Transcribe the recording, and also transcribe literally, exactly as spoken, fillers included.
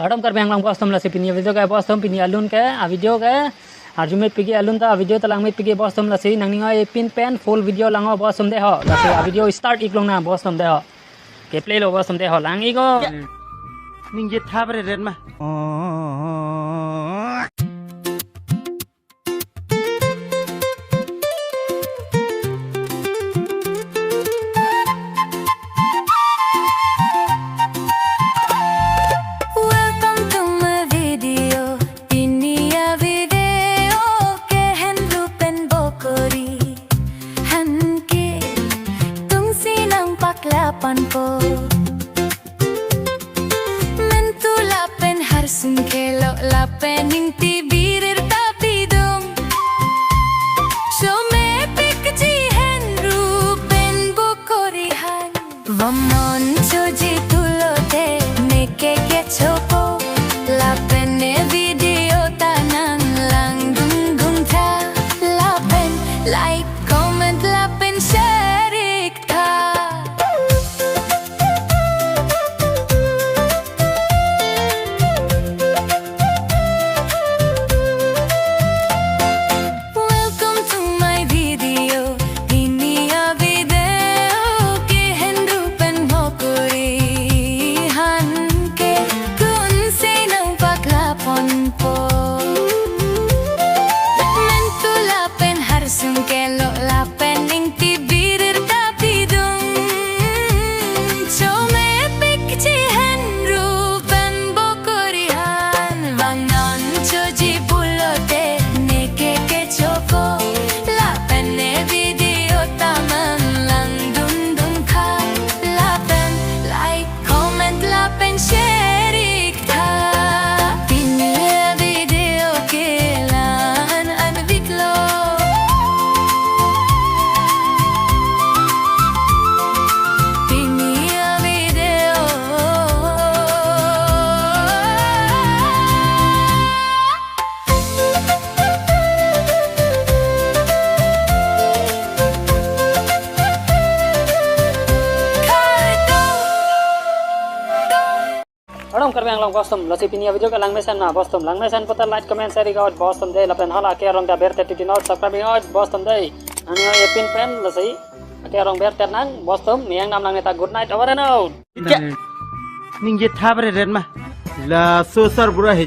Kardom Karbi Anglong bostum, lasi pini video ke bostum, pini alun ke a video ke arju mepik ke, alun ta a video ta lang mepik ke bostum, lasi nangning oi pin pen full video lang-o bostum dei ho. Lasi a video start ik lonang bostum dei ho. Ke play lo bostum dei ho, lang ik o. Ya. Ningje thap re ren ma. Welcome to my video. Pini a video ke henru pen bokori. Hanke tungsi nangpaklapon po. Mentu lapen harsing kelo lapen ingti birir ta pidung. Shomepik ji henru pen bokori han. Vamnon choji pulote neke kecho po. Lapen ne video ta nang langdun dun tha. Lapen like, comment lapen share ik tha. Welcome to my video. Pini a video ke henru pen bokori. Hanke tungsi nangpaklapon po. Mentu lapen harsing kelo lapen ingti birir ta pidung. Shomepik ji henru pen bokori han. Vamnon choji pulote neke kecho po. Lapen ne video ta nang langdun dun tha. Lapen like, comment lapen share ik tha. Pini a video ke la-an anvik lo. Pini a video. Kardom Karbi Anglong bostum, lasi pini a video ke lang mesen ma bostum, lang mesen pulote like, comment, share ik oi bostum dei, lapen hala ke arong ta bertet titi not subscribe ik oi bostum dei. Nangning oi pin pen, lasi ke arong bertet nang bostum, meyang nam nangne ta good night, over and out. Ningje thap re ren ma. Laso sarbura he.